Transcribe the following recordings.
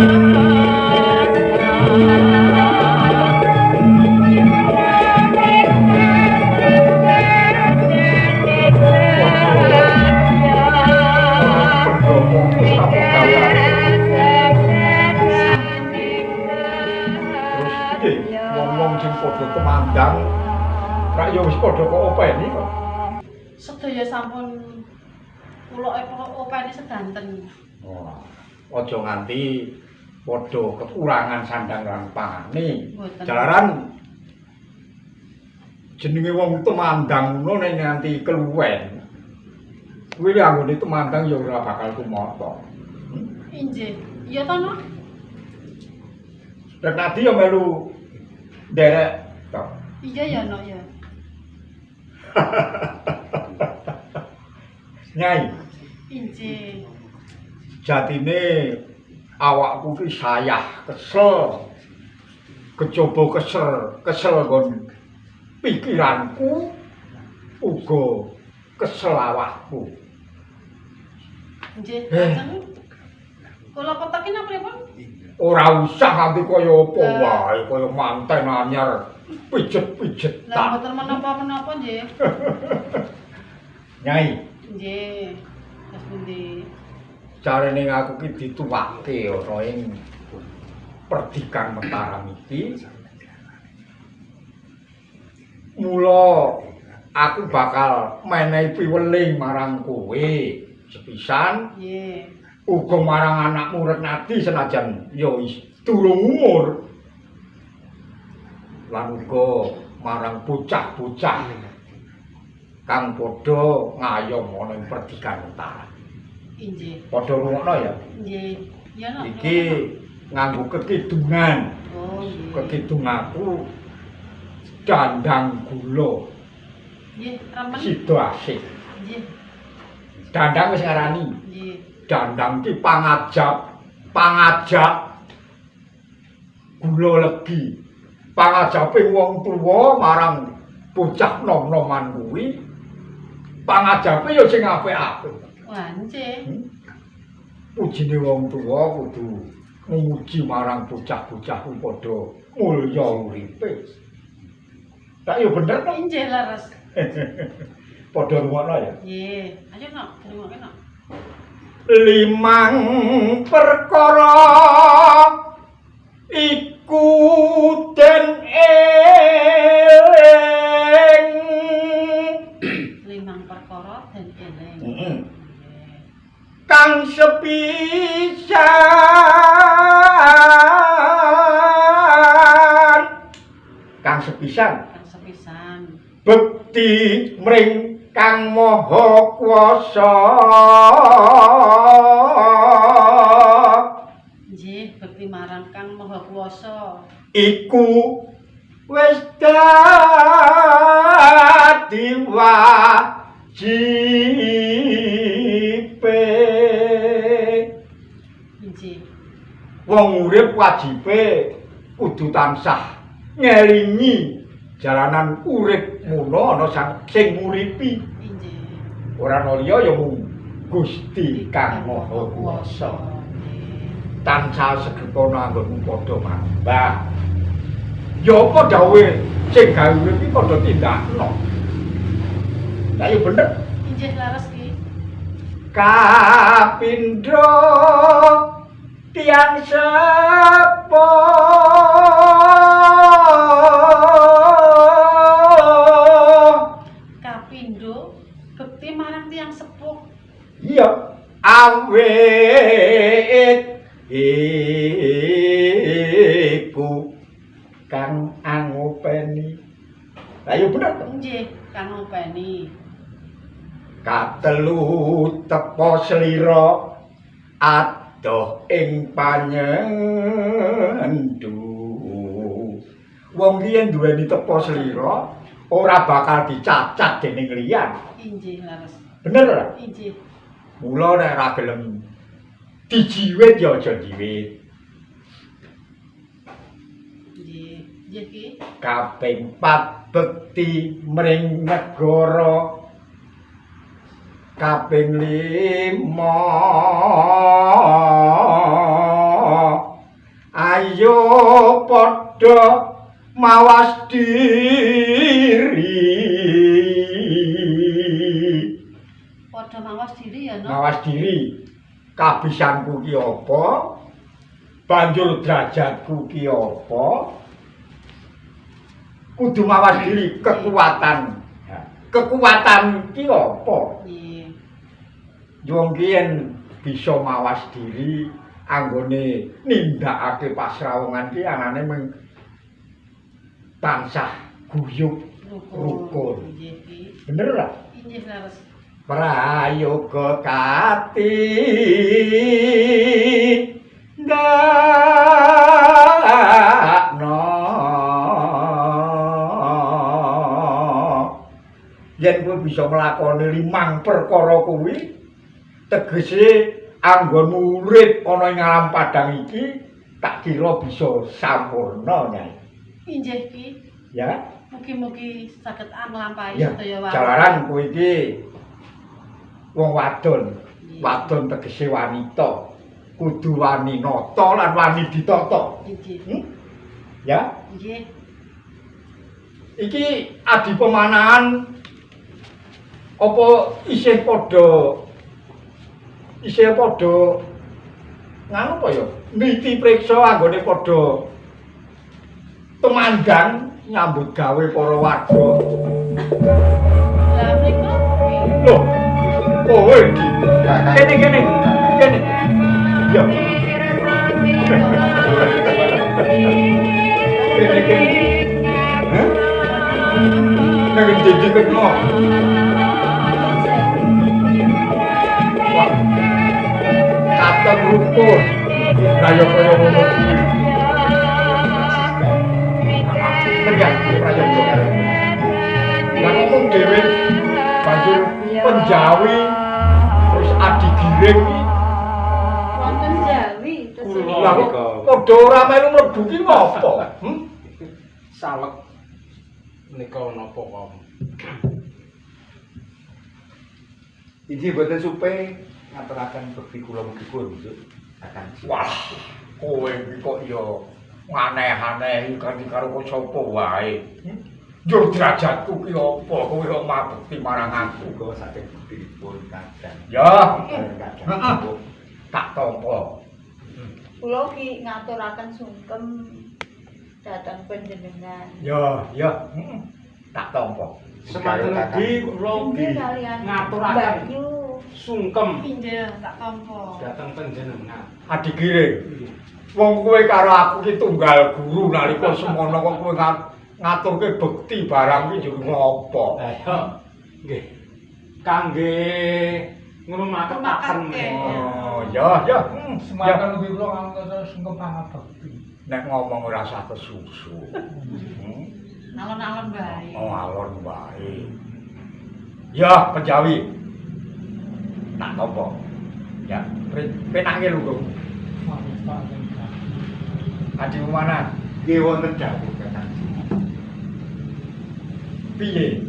Terus piye wong-wong sing padha temandang rak ya wis padha kok openi kok. Sedaya sampun kula openi sedanten. Ora. Aja nganti padha kekurangan sandang lan pangane. Jalaran jenenge wong temandang ngono nek nganti keluwen. Kuwi anggone temandang ya ora bakal tumata. Inggih. Iya to, Nok? Retnadi ya melu nderek to. Iya ya, Nok ya. Nyai. Inggih. Jatine awakku ki sayah kesel. Kejaba kesel, kesel nggon pikiranku uga kesel awakku. Nggih, lajeng kula peteki napa pripun? Ora usah nganti kaya apa wae, kaya manten anyar pijet-pijetan. Lah mboten menapa-menapa nggih. Nyai. Nggih. Terus pundi? Carane aku ki dituwake ana ing perdikan Mataram iki. Mula aku bakal menehi piweling marang kowe sepisan. Nggih. Uga marang anakmu Retnadi senajan ya wis durung umur. Lan uga marang bocah-bocah kang padha ngayom ana ing perdikan Mataram. Inggih. Padha rungokno ya. Nggih. Ya Nok. Iki nganggo kekidungan. Oh nggih. Kekidungaku dandang gula. Nggih, remen. Sida asih. Nggih. Dandang wis ngarani. Nggih. Dandang ki pangajap, pangajak gula legi. Pangajape wong tuwa marang bocah nom-noman kuwi. Pangajape ya sing apik-apik. Wah, nggih. Pujine wong tuwa kudu muji marang bocah-bocah kuwi padha mulya uripe. Tak ya bener to? Nggih, leres. Padha rungokno ya. Nggih. Ayo Nok, rungokke Nok. Limang perkara iku den eling. Limang perkara den eling. Heeh. Kang sepisan, kang sepisan, Kang sepisan bekti mring Kang Maha Kuwasa. Nggih, bekti marang Kang Maha Kuwasa. Iku wis dadi wajibe. Nggih. Wong urip wajibe kudu tansah ngelingi jalanan urip mono ana sing nguripi. Inggih. Ora ana liya ya mung Gusti Kang Maha Kuwasa. Tansah segepana anggonmu padha mambah. Ya apa dawuhe sing gawe urip iki padha tindakno. Lah ya bener. Inggih leres ki. Kapindho tiyang sepuh. Kapindho bekti marang tiyang sepuh. Iya, awit iku kang angopeni. Lah ya bener to? Nggih, kang ngopeni. Katelu tepa slira adoh ing panyendu. Wong ki yen duweni tepa slira ora bakal dicacat dening liyan. Inggih leres. Bener ora? Inggih. Mula nek ora gelem dijiwit ya aja jiwit. Nggih. Nggih ki. Kaping 4 bekti mring negara. Kaping 5 Padha mawas diri. Padha mawas diri ya, no? Mawas diri. Kabisanku ki apa? Banjur derajatku ki apa? Kudu mawas diri kekuatan. Kekuatan ki apa? Nggih. Wong ki yen bisa mawas diri anggone nindakake pasrawungan ki anane mung tansah guyub rukun. Nggih, Ki. Bener ora? Inggih leres. Prayoga kati ndakno yen kowe bisa nglakoni limang perkara kuwi tegese anggonmu urip ana ing alam padang iki tak kira bisa sampurna, Nyai. Inggih, Ki. Ya. Mugi-mugi saged nglampahi Ya, sedaya wau. jalaran kowe iki wong wadon. Wadon tegese wanita. Kudu wani nata lan wani ditata. Inggih. Ya, Nggih. iki adi pemanahan apa isih padha nganu apa ya? Niti priksa anggone padha tumandang nyambut gawe para warga. Lah menika Loh, kowe iki. Kene kene. Kene. Ya. Kene kene. Hah? Nang endi kena? Wah. Katon rukun. Lah ya kaya ngono kuwi. Tegang prayoga. Lah ngomong dhewe banjur penjawi terus adi giring iki. Wonten Jawi terus. Lah kok padha ora melu mlebu ki ngopo? Salek menika napa kok? Inggih boten supe ngaturaken bekti kula mugi kunjuk akan. Wah, kowe iki kok ya aneh-aneh kanthi karo sapa wae. Njur derajatku ki apa kowe kok mabekti marang aku? Muga saking bektinipun kadang. Ya, Kadang. heeh. Tak tampa. Kula ki ngaturaken sungkem dhateng panjenengan. Ya, ya, heeh. Tak tampa. Semanten ugi kula ugi Nggih kalian ngaturaken Mbak Yu. sungkem Inggih, tak tampa. dhateng panjenengan. Adi Giring. Wong kowe karo aku ki tunggal guru nalika semono kok kowe ngaturke bekti barang ki yo ngopo? Lah ya nggih. Kangge ngrumakaken. Ngrumakake. Oh, ya, ya. Semanten ugi kula ngantos sungkem pangabekti. Nek ngomong ora usah kesusu. Alon-alon wae. Oh, alon wae. Ya, penjawi. Tak tampa. Ya, penake lungguh. Adi mana? Nggih wonten dawuh Kakang. Piye?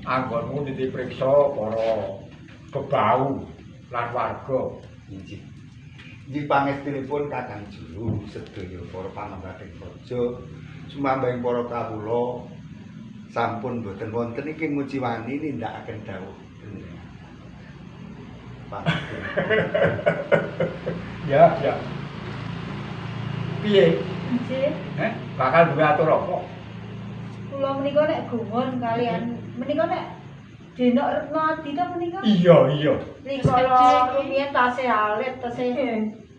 Anggonmu niti priksa para bebau lan warga. Inggih. Inggih pangestunipun Kakang Juru sedaya para panambating praja sumambahing para kawula sampun boten wonten iki nguciwani nindakaken dawuh panjenengan. Ya, ya. Piye? Nggih. Heh, bakal duwe atur apa? Kula menika nek gumun kalian menika nek Denok Retno Adi to menika. Iya, iya. Rikala rumiyin tasih alit, tasih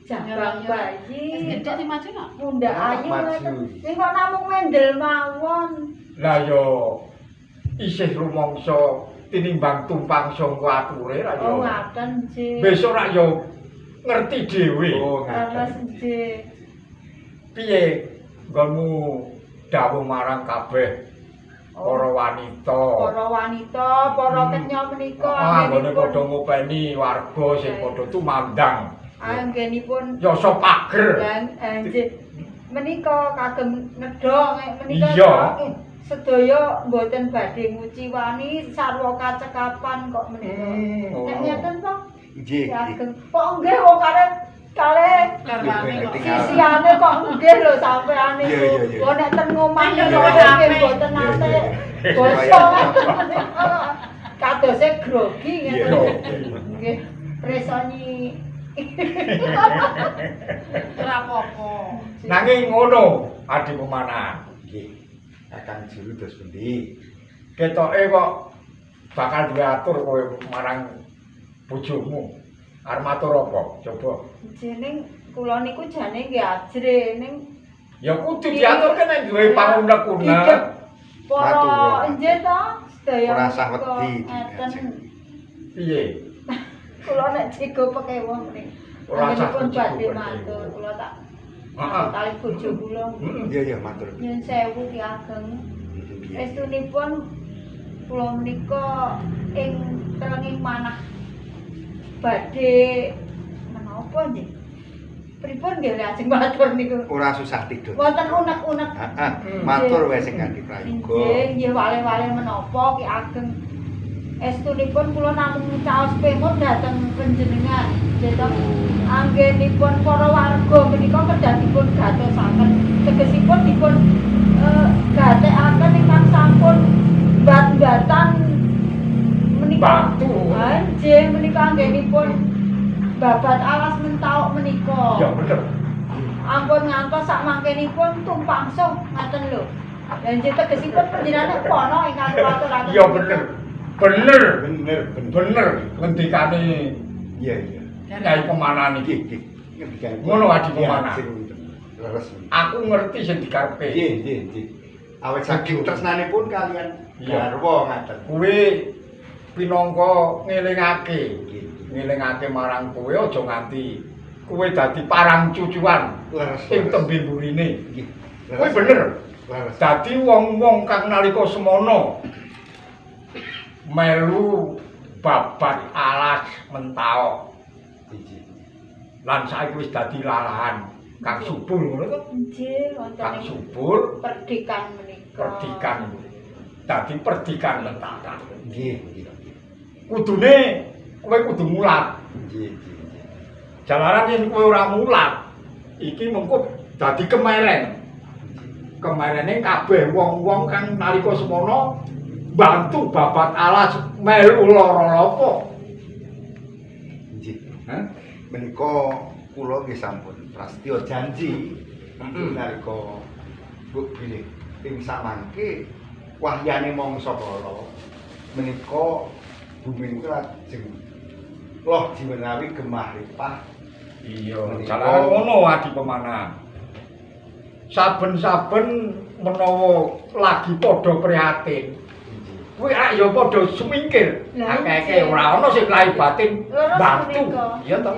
jabang bayi. Wis gedhe dimaju no? Mundhak ayu Maju. ngoten. Ning kok namung mendel mawon. Lah yo isih rumangsa tinimbang tumpang sangka ature ra yo. Oh ngaten nggih. Besok ra yo ngerti dhewe. Oh, Leres ngaten. nggih. Piye nggonmu dawuh marang kabeh para wanita. Para wanita, para kenya menika Anggone padha ngopeni warga sing padha tumandang. Anggenipun Yasa pager. lan nggih menika kagem nedha menika Iya. Sedaya mboten badhe nguciwani sarwa kacekapan kok menika. Nek ngeten to Nggih. kagem. Kok nggih wong kare kalih Garwane kok. Sisiane kok nggih lho sampean niku. Wong nek ten ngomah niku nggih mboten nate basa. Kadose grogi ngeten. Nggih, presoni. Ora apa-apa. Nanging ngono Adi Pemanahan. Nggih. Kakang Juru dos pundi? Ketoke kok bakal duwe atur kowe marang bojomu. Arep matur apa? Coba. Jeneng kula niku jane nggih ajrih ning ya kudu diaturke nek duwe pangunek-unek. Para nggih to, sedaya ora usah wedi. Piye? Kula nek jigo pekewuh mriki. Ora usah badhe matur, kula tak kali bojo kula. Iya iya matur. Nyun sewu Ki Ageng. Estunipun kula menika ing telenging manah badhe menapa nggih? Pripun nggih lajeng matur niku? Ora susah tidur. Wonten unek-unek. Heeh, matur wae sing kanthi prayoga. Nggih, nggih wale-wale menapa Ki Ageng. Estunipun kula namung caos pemut dhateng panjenengan. Nggih to. Anggenipun para warga menika kedah dipun gatosaken. Tegesipun dipun gatekaken ingkang sampun bat-batan menika. Nggih, menika anggenipun babat alas mentaok menika. Ya bener. Ampun ngantos sak mangkenipun tumpangsuh ngaten lho. Lah nggih tegesipun panjenengan kono ingkang kula aturaken. Ya bener. Bener, bener, bener ngendikane. Iya, iya. Kyai Pemanahan iki. Nggih, ngendikane. Ngono Adi Pemanahan. Leres. Aku ngerti sing dikarepe. Nggih, nggih, nggih. Awit saking tresnanipun kalian garwa ngaten. Kuwi pinangka ngelingake. Ngelingake marang kowe aja nganti kowe dadi parang cucuan ing tembe mburine. Nggih. Kuwi bener. Dadi wong-wong kang nalika semono melu babat alas mentaok. Lan saiki wis dadi lalahan kang subur ngono to? Nggih, wonten kang subur perdikan menika. Perdikan. Dadi perdikan mentakan. Nggih, nggih. Kudune kowe kudu mulat. Nggih, nggih, nggih. Jalaran yen kowe ora mulat, iki mengko dadi kemeren. Kemerene kabeh wong-wong kang nalika semono bantu babat alas melu lara apa. Nggih. Hah? Menika kula nggih sampun prastya janji nalika mbok bilih ing samangke wahyane mangsa kala menika bumi niku lajeng loh jiwenawi gemah ripah. Iya, jalaran ngono Adi Pemanahan. Saben-saben menawa lagi padha prihatin, kuwi ak ya padha sumingkir. Akeh-akeh ora ana sing lahir batin bantu. Iya to.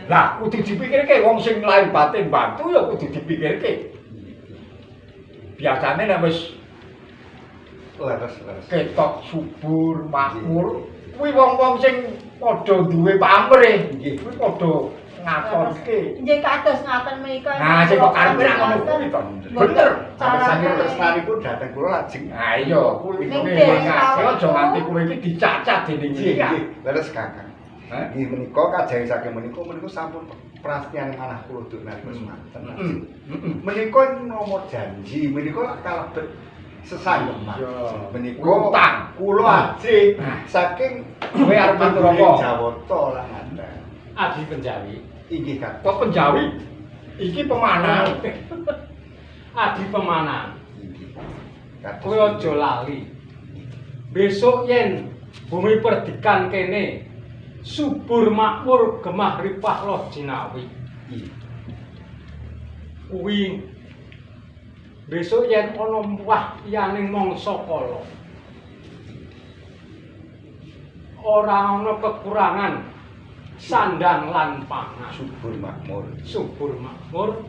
Lah kudu dipikirke wong sing lahir batin bantu ya kudu dipikirke. Biasane nek wis leres-leres ketok subur makmur kuwi wong-wong sing padha duwe pamrih kuwi padha ngatonke. Nggih kados ngaten menika. Nah sing kok karepe ra ngono kuwi to. Bener. Saking tresnanipun dhateng kula lajeng. Ha iya kuwi ngene aja nganti kowe iki dicacat dening iki. Nggih, leres Kakang. Nggih menika kajawi saking menika menika sampun prastyane manah kula duk nalika semanten. Menika nomor janji menika lak kalebet sesanggeman. Menika utang kula ajih saking kowe arep matur apa? Jawata lah ngaten. Adi Penjawi. Inggih Kakang. Kok Penjawi? Iki Pemanahan. Adi Pemanahan. Inggih. Kowe aja lali. Besok yen bumi perdikan kene subur makmur gemah ripah loh jinawi. Kuwi besok yen ana wahyaning mangsa kala ora ana kekurangan sandang lan pangan, subur makmur. Subur makmur.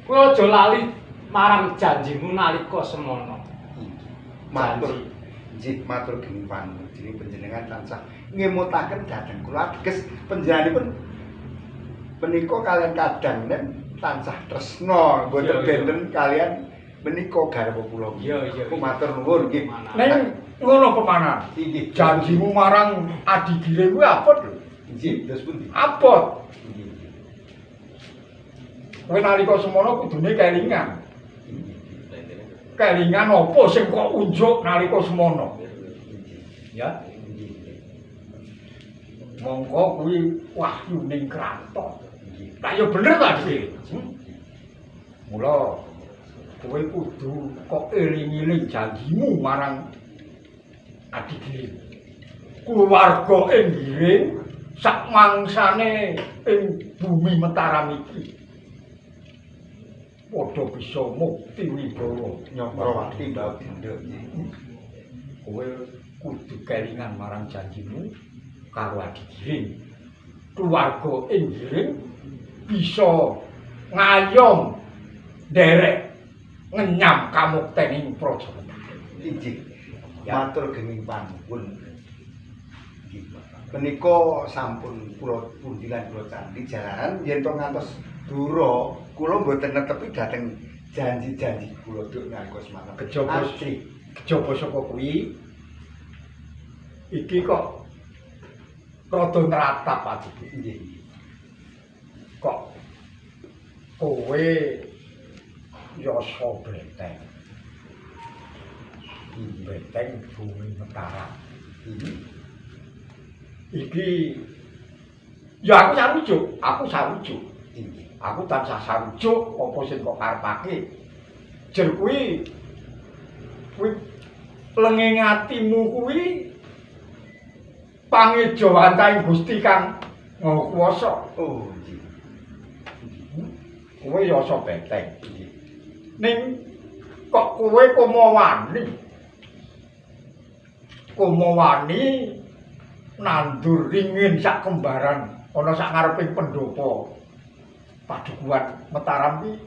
Kowe aja lali marang janjimu nalika semono. Matur nggih, matur geni panjenengan panjenengan tansah ngemutaken dhateng kula ateges panjenenganipun menika kalian kadang nen tansah tresna mboten benten kalian menika garwa kula. Iya iya. Matur nuwun nggih. Ning ngono Pemanahan. Inggih. Janjimu marang adigire kuwi abot lho. Nggih, terus pundi? Abot. Nggih. Kowe nalika semono kudune kelingan. Kelingan apa sing kok unjuk nalika semono? Ya. Mongko kuwi wahyuning kraton. Lah ya bener ta dhewe. Mula kowe kudu kok eling-eling janjimu marang Adi Giring. Keluarga ing Giring sak mangsane ing bumi Mataram iki padha bisa mukti wibawa. Nyokrawati mbau bendho. Kowe kudu kelingan marang janjimu karo Adi Giring. Keluarga ing Giring bisa ngayom nderek ngenyam kamukten ing Praja Mataram. Inggih. Ya. Matur genging panuwun. Nggih. Menika sampun kula pundi lan kula candhi jalaran yen to ngantos dura kula mboten netepi dhateng janji-janji kula duk nalika semanten. Kejaba Asri. Kejaba saka kuwi iki kok rada nratap atiku. Nggih. Kok kowe yasa benteng. Benteng bumi Mataram. Iki ya aku sarujuk, aku sarujuk. Inggih. Aku tansah sarujuk apa sing kok karepake. Jer kuwi kuwi lenging atimu kuwi pangejawantaing Gusti Kang Maha Kuwasa. Oh, nggih. Kowe yasa benteng. Ning kok kowe komo wani? Komo wani nandur ringin sak kembaran ana sak ngareping pendopo Padukuhan Mataram ki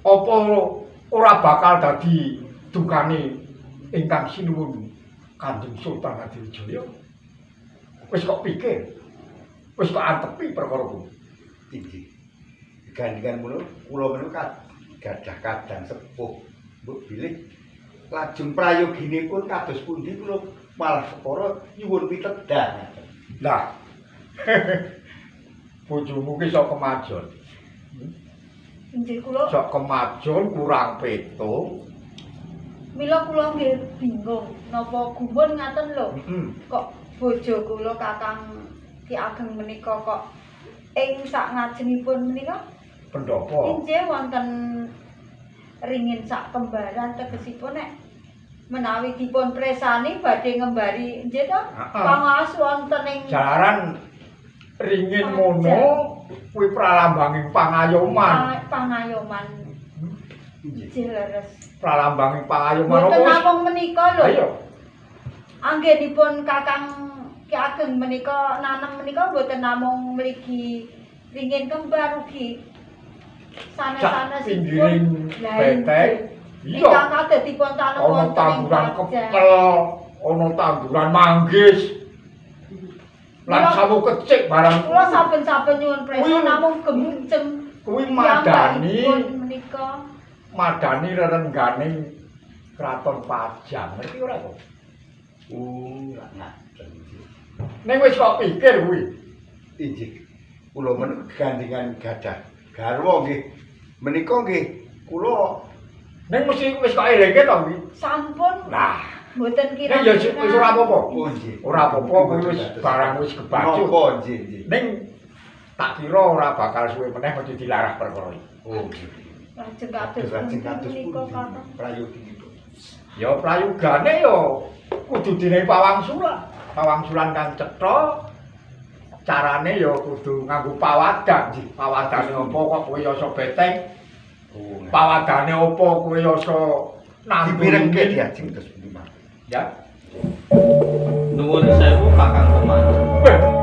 apa ora bakal dadi dukane ingkang sinuwun Kanjeng Sultan Hadiwijaya? Wis kok pikir, wis kok antepi perkara kuwi. Inggih. Gandingan kula kula menika gadah kadang sepuh. Mbok bilih lajeng prayoginipun kados pundi kula malah separa nyuwun pitedah. Lah. Bojomu ki sok kemajon. Inggih kula. Sok kemajon kurang petung. Mila kula nggih bingung napa gumun ngaten lho. Kok bojo kula Kakang Ki Ageng menika kok ing sak ngajengipun menika pendopo. Inggih wonten ringin sak kembaran, tegesipun nek menawi dipun presani badhe ngembari nggih to pangaos wonten ing jalaran ringin mono kuwi pralambanging pangayoman. Pangayoman. Nggih leres. Pralambanging pangayoman apa? Mboten namung menika lho. Ayo. Anggenipun Kakang Ki Ageng menika nanem menika mboten namung mligi ringin kembar ugi sanes-sanesipun pinggiring beteng. Iya. Ingkang kados dipun tanem ana tanduran kepel, ana tanduran manggis. Lan sawu kecik barang. Kula saben-saben nyuwun presa namung gemunceng. Kuwi madani menika. Madani rerengganing Kraton Pajang. Ngerti ora kok? Oh, lak ngaten. Ning wis kok pikir kuwi. Inggih. Kula menika gandingan gadah garwa nggih. Menika nggih kula ning mesti wis kok eleke to kuwi. Sampun. Lah, mboten kira. Ning ya wis ora apa-apa. Oh nggih. Ora apa-apa kuwi wis barang wis kebacut. Napa nggih nggih. Ning tak kira ora bakal suwe meneh mesti dilarah perkara iki. Oh nggih. Lajeng kados punika Kakang prayoginipun. Ya prayogane ya kudu dinehi pawangsulan. Pawangsulan kang cetha. Carane ya kudu nganggo pawadan. Pawadane apa kok kowe yasa beteng? Oh, pawadane apa kowe yasa nandur dipirengke diajeng terus pundi mawon. Ya. Nuwun sewu Kakang Kemar.